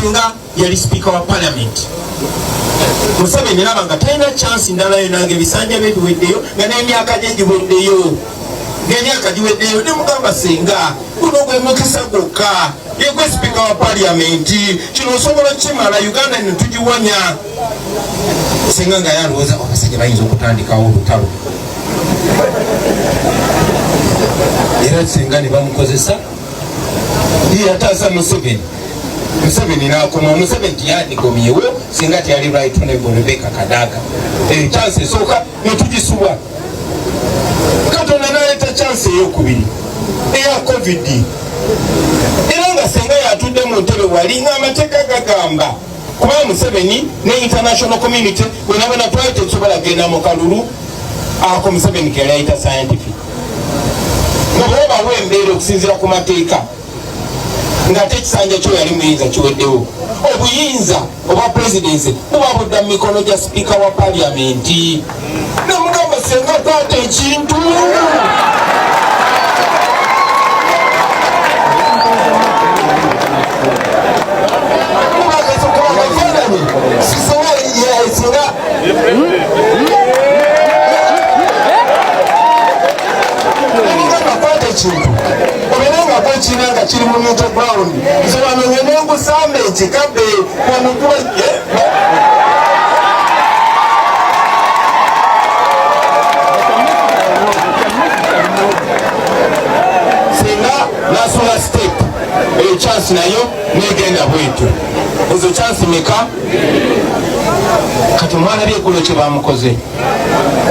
Senga yali sipiika wa palamenti. Museveni naba nga talina chansi ndala yona, nga ebisanja bye biweddeyo, nga n'emyaka gye giweddeyo, ng'emyaka giweddeyo. Ne mugamba, senga guno gwe mukisa gwokka, yegwe sipiika wa paliyamenti, kino osobola okukimala, Uganda ne tugiwonya. Senga nga yalowooza abasajja bayinza okutandikawo olutalo, era senga ne bamukozesa yataasa Museveni. Museveni nakoma. Museveni tiyandikomyewo singa teyali Right Honorable Rebecca Kadaga. Eyo chance esooka netugisubwa. Katonda naleeta chance eyokubiri eya COVID, era nga senga yatudde mu ntebe wali ng'amateeka gagamba, kuba Museveni ne international community bwenabona twali tetusobola genda mu kalulu ako Museveni keyali ayita scientific, nga bwebawo embeera okusinziira ku mateeka, ng'ate ekisanja kyo yali muyinza kiweddewo, obuyinza obwa presidency buba budda mu mikono gya sipiika wa paliamenti. Namugamba, senga kwata ekintu. Singa kwata ekintu obeere nga gwekirina nga kiri mu neutral ground, nze wano ngende nkusambe nkikabbe wano kuba. Singa nasula step eyo, chance nayo negenda bwetyo. Ezo chance meka? Kati omwana byeggulo kye bamukoze,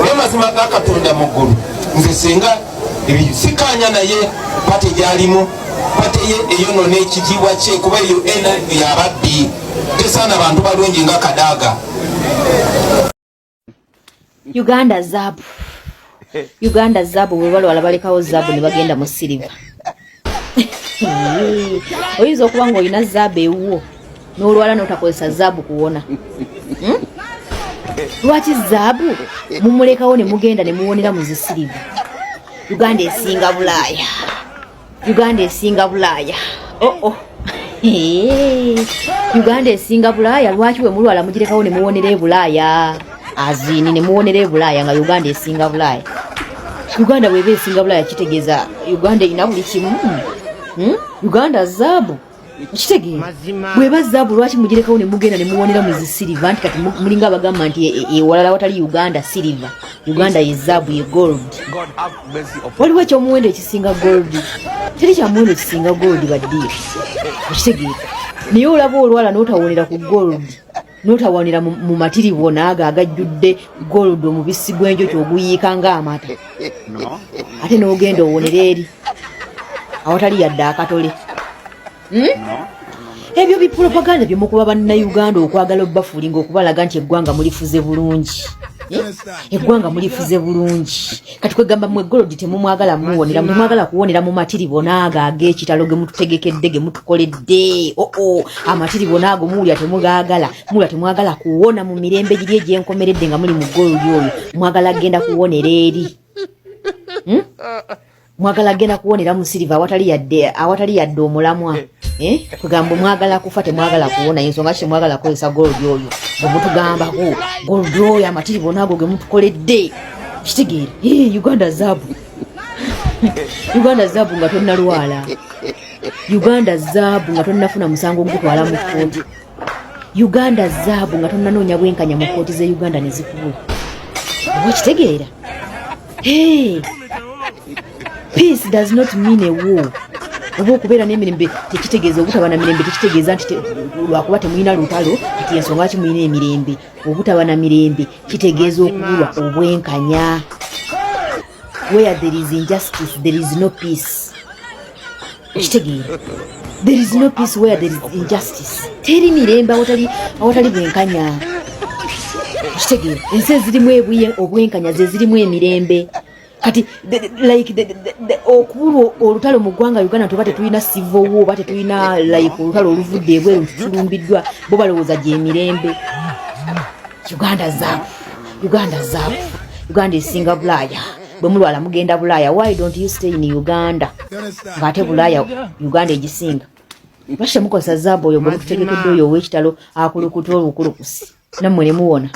naye mazima ga Katonda mu ggulu, nze singa sikanya naye party gyalimu, party ye eyonona ekitiibwa kye, kuba eyo NRM yababbi, tesaana bantu balungi nga Kadaga. Uganda zaabu, Uganda zaabu. Bwe balwala balekawo zaabu ne bagenda mu silver. Oyinza okuba ng'olina zaabu ewuwo n'olwala n'otakozesa zaabu kuwona, Lwaki zaabu mumulekawo ne mugenda ne muwonera mu zi silver? Uganda esinga Bulaaya, Uganda esinga Bulaaya. Oh, oh. Uganda esinga Bulaaya. Lwaki bwe mulwala mugirekawo ne muwonera e Bulaaya, azini ne muwonera e Bulaaya, nga Uganda esinga Bulaaya? Uganda bweba esinga Bulaaya, kitegeeza Uganda erina buli kimu, Uganda zaabu, okitegeera? Bweba zaabu, lwaki mugirekawo ne mugenda ne muwonera mu zi silver? Nti kati mulinga abagamba nti ewalala watali Uganda silver, Uganda ye zaabu, ye gold. Waliwo ekyomuwendo ekisinga gold? Teri kyamuwendo ekisinga gold, baddiyo, okitegeera? Naye olaba olwala n'otawonera ku gold, n'otawanira mu matiribona ago agajjudde gold, omubisi gw'enjoki oguyiika ng'amata, ate n'ogenda owonera eri awatali yadde akatole, Ebyo bipropaganda byemukuba Bannayuganda okwagala obbafuulinga, okubalaga nti eggwanga mulifuze bulungi. Eh? Eggwanga mulifuze bulungi. Kati kwegamba mmwe gold temumwagala muwonera, temwagala kuwonera mu matiribona ago ag'ekitalo ge mututegekedde, ge mutukoledde. Oo, amatiribona ago muwulira temugaagala, muwulira temwagala kuwona mu mirembe giri egyenkomeredde nga muli mu gold oyo. Mwagala genda kuwonera eri, Mwagala genda kuwonera mu silver awatali yadde omulamwa, eh? Kugamba mwagala kufa, temwagala kuwona. Ensonga ki temwagala kukozesa gold oyo bwe mutugambako, gold oyo amatiribona ago ge mutukoledde? Kitegeera? Eh, Uganda zaabu, Uganda zaabu nga tonnalwala, Uganda zaabu nga tonnafuna musango ogutwala mu kkooti, Uganda zaabu nga tonnanoonya bwenkanya mu kkooti ze Uganda ne zikubula. Oba okitegeera? Hey! Peace does not mean a war. Oba okubeera n'emirembe tekitegeeza obutaba na mirembe, tekitegeeza nti lwakuba temulina lutalo kati ensonga ki mulina emirembe. Obutaba na mirembe kitegeeza okubulwa obwenkanya. Where there is injustice, there is no peace. Okitegeera? There is no peace where there is injustice. Teri mirembe awatali bwenkanya, okitegeera? Ensi ezirimu obwenkanya ze zirimu emirembe. Kati like okubulwa olutalo mu ggwanga Uganda, nti oba tetulina civil war, oba tetulina like olutalo oluvudde ebweru nti tulumbiddwa, bo balowooza gyemirembe. Uganda zaabu, Uganda zaabu, Uganda esinga Bulaaya. Bwe mulwala mugenda Bulaaya. Why don't you stay in Uganda, ng'ate Bulaaya Uganda egisinga? Lwaki temukozesa zaabu oyo gwe mututegekedde oyo ow'ekitalo akulukuta obukulukusi nammwe ne muwona?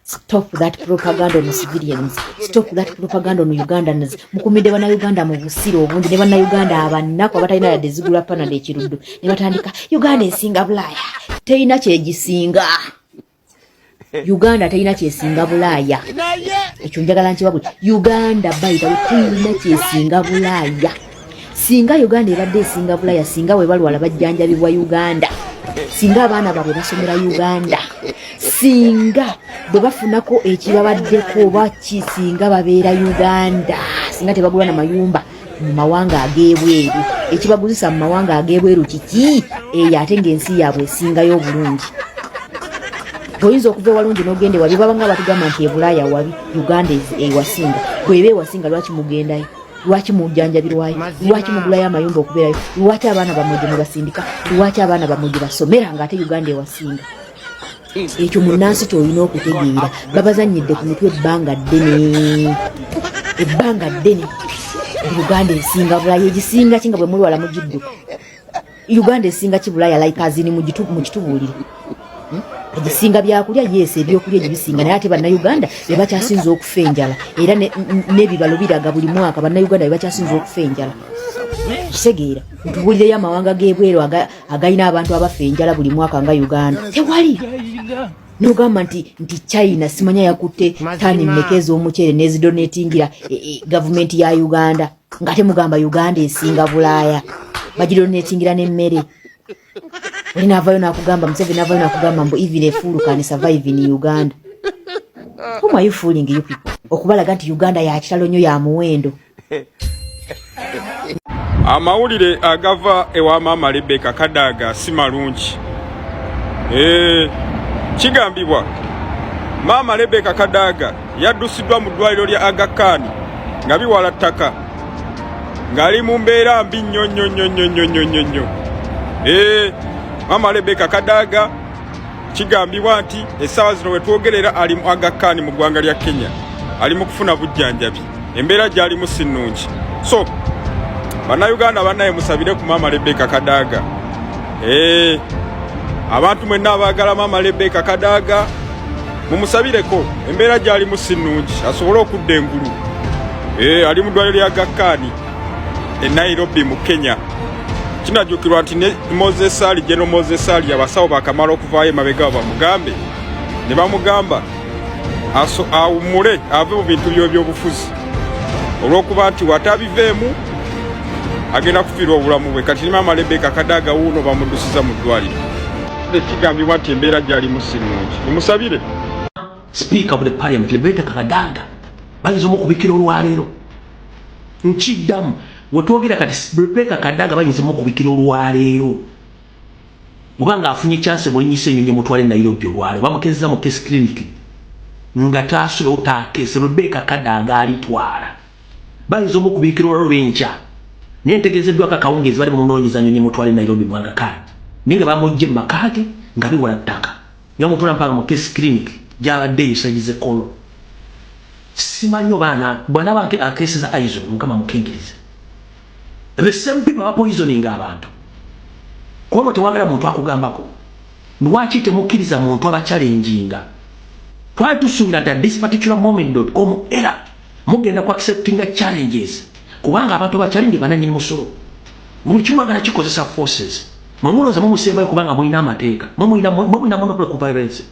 Stop that propaganda on civilians. Stop that propaganda on Ugandans. Mukumidde bannayuganda mu busiro obungi ne bannayuganda abannaku abatalina yadde zigula Panado ekiruddu ne batandika Uganda esinga Bulaaya. Terina kyegisinga. Uganda terina kyesinga Bulaaya. Ekyo njagala nkibabuli. Uganda bayita terina kyesinga Bulaaya. Singa Uganda ebadde esinga Bulaaya, singa bwe balwala bajjanjabibwa Uganda, singa abaana baabwe basomera Uganda, singa bwe bafunako ekibabaddeko oba ki, singa babeera Uganda, singa tebagula na mayumba mu mawanga ag'ebweru. Ekibaguzisa mu mawanga ag'ebweru kiki eyo ate ng'ensi yaabwe esingayo obulungi? Oyinza okuva ewalungi n'ogenda ewabi. Babanga batugamba nti ebulaaya wabi, Uganda ewasinga. Bweba ewasinga, lwaki mugendayo? Lwaki mujjanjabirwayo? Lwaki mugulayo amayumba okubeerayo? Lwaki abaana bammwe gye mubasindika? Lwaki abaana bammwe gye basomera ng'ate Uganda ewasinga? Ekyo munnansi kyolina okutegeera. Babazannyidde ku mitwe ebbanga ddene, ebbanga ddene. Uganda esinga Bulaaya, egisinga ki nga bwe mulwala mugidduka? Uganda esinga ki Bulaaya? Like as in mukitubuulire. Egisinga byakulya? Yes, ebyokulya egibisinga, naye ate bannayuganda be bakyasinza okufa enjala, era n'ebibalo biraga buli mwaka bannayuganda be bakyasinza okufa enjala. Kitegeera, ntubuulireyo amawanga g'ebweru agalina abantu abafa enjala buli mwaka nga Uganda. Tewali. Nogamba nti China simanya yakutte tani mmeka ez'omuceere n'ezidonatingira gavumenti ya Uganda, nga temugamba Uganda esinga Bulaaya. Bagidonatingira n'emmere. Oli naavayo nakugamba, Museveni navayo nakugamba mbu even a fool can survive in Uganda. Whom are you fooling, you people? Okubalaga nti Uganda ya kitalo nnyo, ya muwendo. Amawulire agava ewa maama Rebeka Kadaga si malungi. Kigambibwa maama Rebeka Kadaga yaddusiddwa mu ddwaliro lya Aga Khan nga biwala ttaka, ng'ali mu mbeera mbi nnyo nnyo nnyo nnyo nnyo nnyo nnyo nnyo. Maama Rebeka Kadaga kigambibwa nti essaawa zino wetwogerera ali mu Aga Khan mu ggwanga lya Kenya, ali mu kufuna bujjanjabi. Embeera gy'alimu si nnungi. So bannayuganda bannaye, musabire ku maama Rebeka Kadaga. Abantu mwenna abaagala maama Rebeka Kadaga, mumusabireko, embeera gy'alimu si nnungi, asobole okudda engulu. Ali mu ddwaliro lya Aga Khan e Nairobi mu Kenya. Kinajjukirwa nti ne Moses Ali, General Moses Ali, abasawo bakamala okuvaayo emabega bamugambe ne bamugamba awummule ave mu bintu by'ebyobufuzi olw'okuba nti watabiveemu agenda kufiirwa obulamu bwe. Kati ne maama Rebeka Kadaga wuuno bamuddusiza mu ddwaliro. Kigambibwa nti embeera gy'alimu si nnungi, mumusabire. Speaker of the Parliament Rebecca Kadaga bayinza omukubikira olwaleero. Nkiddamu, wetwogera kati Rebecca Kadaga bayinza omukubikira olwaleero, kubanga afunye chance bwenyisa enyonyi mutwale Nairobi olwaleero. Bamukezeza mu case clinic nga taasulewo taakese. Rebecca Kadaga alitwala, bayinza omukubikira olwaleero enkya, naye ntegeezeddwako akawungeezi bali bamunoonyeza nyonyi mutwale Nairobi mu Aga Khan, naye nga bamugje mu maka ge nga biwala ttaka, nga mutwala mpaka mu case clinic gyabadde eyo kolo. Simanyi obaana bw'anaaba akeeseza aizo, Mukama mukingirize. The same people abapoisoning abantu, kuba tewagala muntu akugambako. Lwaki temukkiriza muntu abachallenginga? Twali tusuubira nti at this particular moment dot com era mugenda ku acceptinga challenges, kubanga abantu abachallenge bananyini musolo. Buli kimu agala kikozesa forces. Mwe mulowooza mumusembayo kubanga mulina amateeka, mwe mulina monopoly ku violence.